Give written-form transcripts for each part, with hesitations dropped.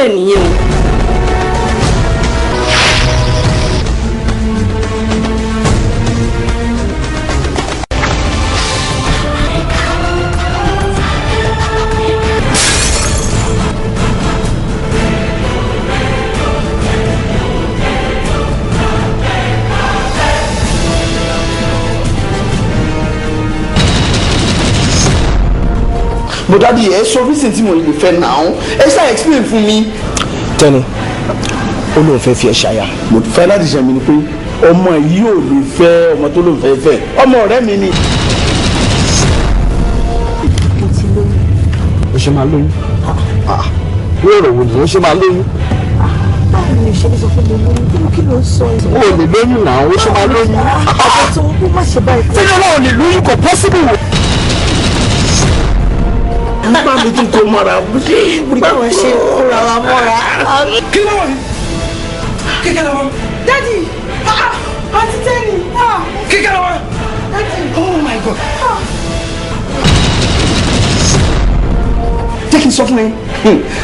ẹ̀ nìyẹn o. But daddy, ẹ sọ reason tí mo lè fẹ́ náà, ẹ ṣáà explain fún mi. Tẹ́ni, ó lóun fẹ́ fi ẹ ṣaya. Mo fẹ́ láti ṣe mi ni pé ọmọ yìí ò lè fẹ́ ọmọ tó lóun fẹ́ fẹ́, ọmọ ọ̀rẹ́ mi ni. Mo ti lóyún. Ó ṣe máa lóyún. Wéèrò wo ni ó ṣe máa lóyún? Báwo ni ṣe ní sọ fún mi lóyún? Kí ló ń sọ yìí? Ó lè lóyún náà, ó ṣe máa lóyún. Ọkọ tó ń má ṣe báyìí. Tẹ́ni ọlọ́run lè lóyún, kò possible. Nígbà mi tún kó mọ́ra. Báwo ṣe kóra wa mọ́ra? Kí ló wà ní? Kíkẹ́ lọ́wọ́. Daddy, àti Tẹ́ni. Kíkẹ́ lọ́wọ́. Daddy. Oh my God. Jẹ́ kí n sọ fún ẹ,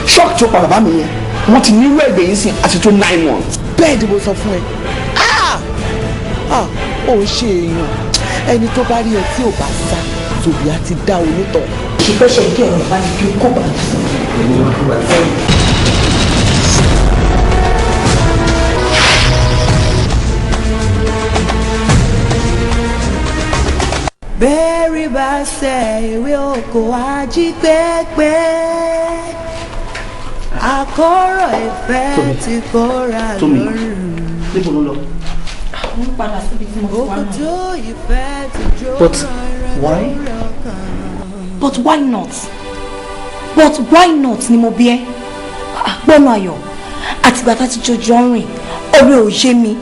shock tó pa bàbá mi yẹn, wọ́n ti ní irú ẹ̀gbẹ́ yìí sìn àti tó 9 months. Bẹ́ẹ̀ ni mo sọ fún ẹ. Ó ń ṣe èèyàn, ẹni tó bá rí ẹ tí ò bá sá, tòbí á ti dá onítọ̀. Ìfẹsẹ̀ kí ọ̀rọ̀ bá ní kí kó bá Bẹ́ẹ̀rì bá ṣe ìwé oko ají pépé, àkọ́rọ̀ ìfẹ́ ti kóra lórí. Níbo ló lọ? Mo ń padà síbi tí mo ti wá náà. Òkòtó ìfẹ́ ti jó. But why? But why not? But why not ni mo bí ẹ́? Gbọ́nà ayọ̀, àtìgbà tá ti jọjọ́ rìn, ọ̀rẹ́ ò yé mi.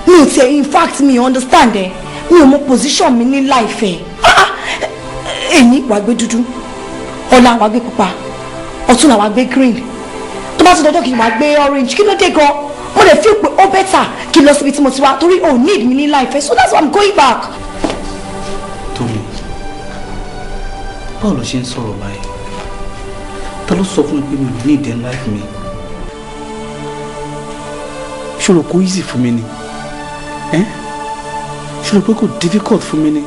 Mi ò tiẹ̀, in fact mi ò understand ẹ. Mi ò mọ position mi ní life ẹ̀. Èyí wàá gbé dúdú, ọ̀la wàá gbé pupa, ọ̀túnla wàá gbé green. Tó bá ti dọjọ́ kí n wàá gbé orange, kí ló dé gan? Mo lè feel pé ó better kí n lọ síbi tí mo ti wá torí ò need mi ní life ẹ, so that's why I'm going back. Tómi, báwo ló ṣe ń sọ̀rọ̀ báyìí? Ta ló sọ fún mi pé mi ò ní ìdẹ́ life mi? Ṣòro kò easy fún mi ni? Ṣòro pé kò difficult fún mi ni?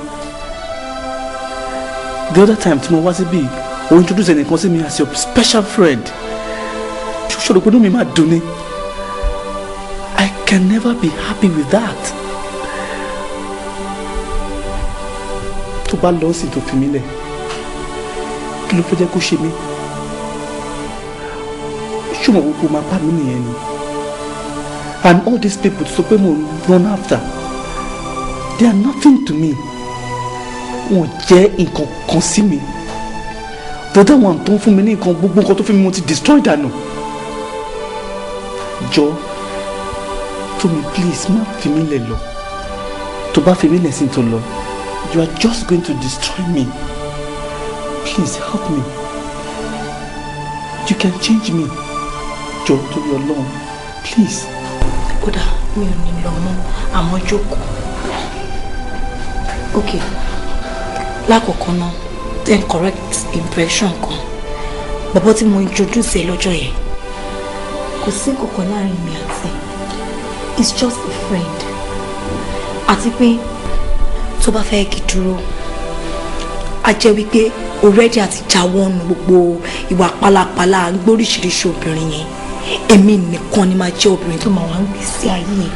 The other time tí mo wá síbí, o introduce ẹnìkan sí mi as your special friend. Ṣòro pé inú mi máa dùn ni? I can never be happy with that. Tó bá lọ sí tó fi mí lẹ̀, kí ló fẹ́ jẹ́ kó ṣe mí? Ṣùgbọ́n gbogbo máa bá mi nìyẹn ni. And all these people tó sọ pé mo run after, they are nothing to me. Wọ́n jẹ́ nǹkan kan sí mi. The other one tó ń fún mi ní nǹkan, gbogbo nǹkan tó fún mi mo ti destroy dànù. Jọ, Tómi, please má fi mí lẹ̀ lọ. Tó bá fi mí lẹ̀ sí tó lọ, you are just going to destroy me. Please help me. You can change me. Jọ, torí Ọlọ́run, please. Kódà mi ò ní lọ mọ́, àmọ́ jókòó. Ok, lákọ̀ọ́kọ́ náà, then correct impression kan. Bàbá tí mo introduce ẹ lọ́jọ́ yẹn, kò sí kankan láàrin mi àti ẹ̀. It's just a friend. Àti pé tó bá fẹ́ kí dúró, a jẹ́ wípé already àti jáwọ́ nu gbogbo ìwà pálapàla à ń gbóríṣiríṣi obìnrin yẹn. Èmi nìkan ni máa jẹ́ obìnrin tó máa wá ń gbé sí ayé yẹn.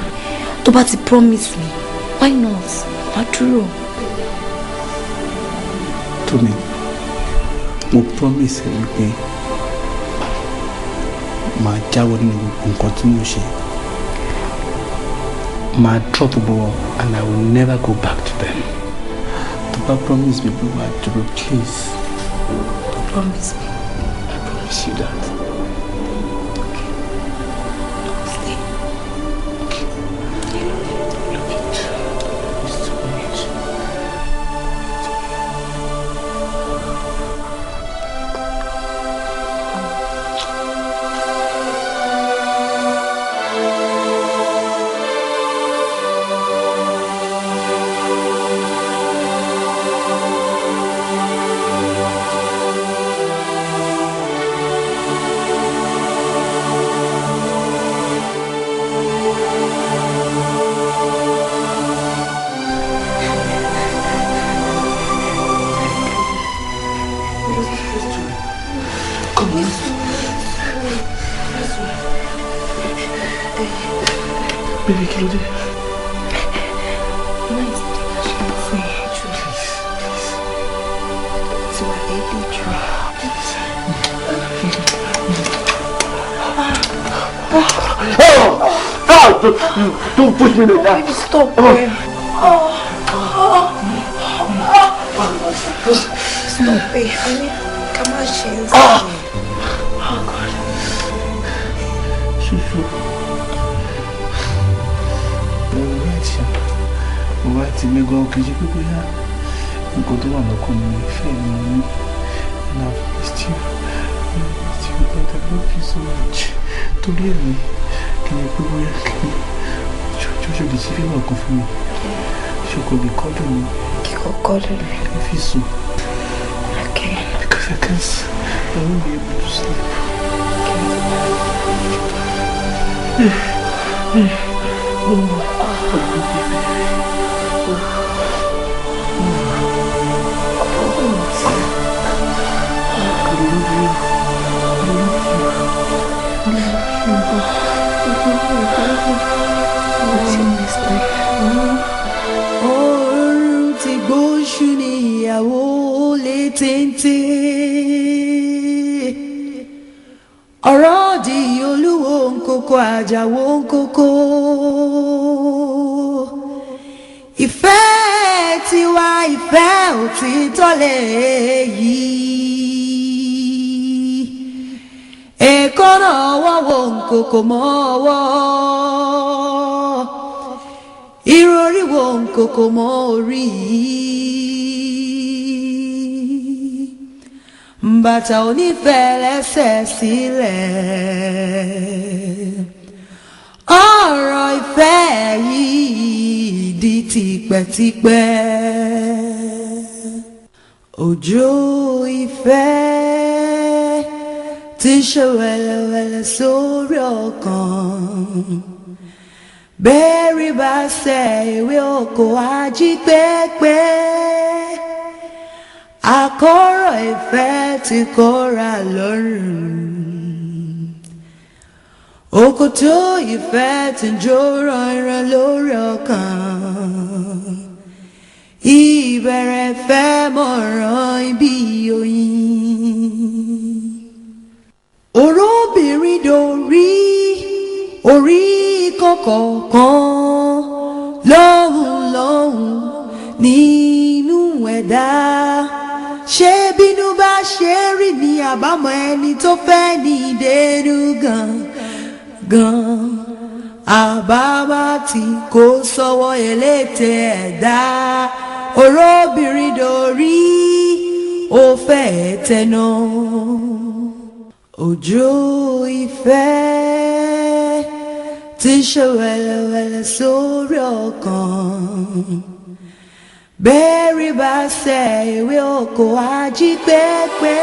Tó bá ti promise me, why not? Má dúró. Tómi, mo promise ẹ wípé màá jáwọ́ nínú gbogbo nǹkan tí mo ṣe. Màá drop gbogbo wọn and I will never go back to them. Tó bá promise me pé wàá dúró, please. Promise me. I promise you that. Stay. Love you too. Love you so much. Baby, kí ló dé? Nice to ṣe é jù. Please, please. Ti wà lẹ́lẹ́ jù. Oh! Ah! Don't push me like that. Baby, stop. Oh. Oh. Oh. Oh. Stop it. I mean, come on, she's. Oh, God. Ṣuṣu. Mo right ṣá. Mo right mi gan kì í ṣe pé bóyá nǹkan tó wà lọ́kàn mi ìfẹ́ mi ní. And I've missed you. I missed you, but I love you so much. Torí ẹ̀mí kì í ṣe pé bóyá kì í ṣoṣo lè ṣe fíìmù kan fún mi. Ṣoko lè kọ́dùn mi. Kíkọ́ kọ́dùn mi. Kí fi sùn. Okay. Because I can't, I won't be able to sleep. Okay. Oh, I love you. I love you. I love you. See you next time. Oorun ti gbóṣù níyàwó lé téńté. Ọ̀rọ̀ di olúwo nkókó àjàwó nkókó. Ìfẹ́ tiwa ìfẹ́ òtítọ́ lè yí. Èkóná ọwọ́ wo nkókó mọ́ ọwọ́. Ìrọ̀rí wo nkókó mọ́ orí. Bàtà onífẹ́ lẹ́sẹ̀ sílẹ̀. Ọ̀rọ̀ ìfẹ́ yìí di tipẹ́tipẹ́. Òjò ìfẹ́ ti ṣe wẹ̀lẹ̀wẹ̀lẹ̀ sórí ọkàn. Bẹ́ẹ̀rí bá ṣe ìwé oko ají pépé. Àkọ́rọ̀ ìfẹ́ ti kóra lọ́rùn. Òkòtó ìfẹ́ ti ń jó ránran lórí ọkàn. Ìbẹ̀rẹ̀ fẹ́ mọ̀ràn ibi oyin. Òróbìnrin dorí orí kọ̀kọ̀kan lọ́hùn lọ́hùn nínú ẹ̀dá. Ṣé bínú bá ṣe rí ni àbámọ̀ ẹni tó fẹ́ ní ìdẹ́nu gan gan. Àbámọ̀ tí kò sọ́wọ́ elétè ẹ̀dá. Òróbìnrin dorí ó fẹ́ tẹná. Òjò ìfẹ́ ti ṣe wẹ̀lẹ̀wẹ̀lẹ̀ sórí ọkàn. Bẹ́ẹ̀rí bá ṣe ìwé oko ají pépé.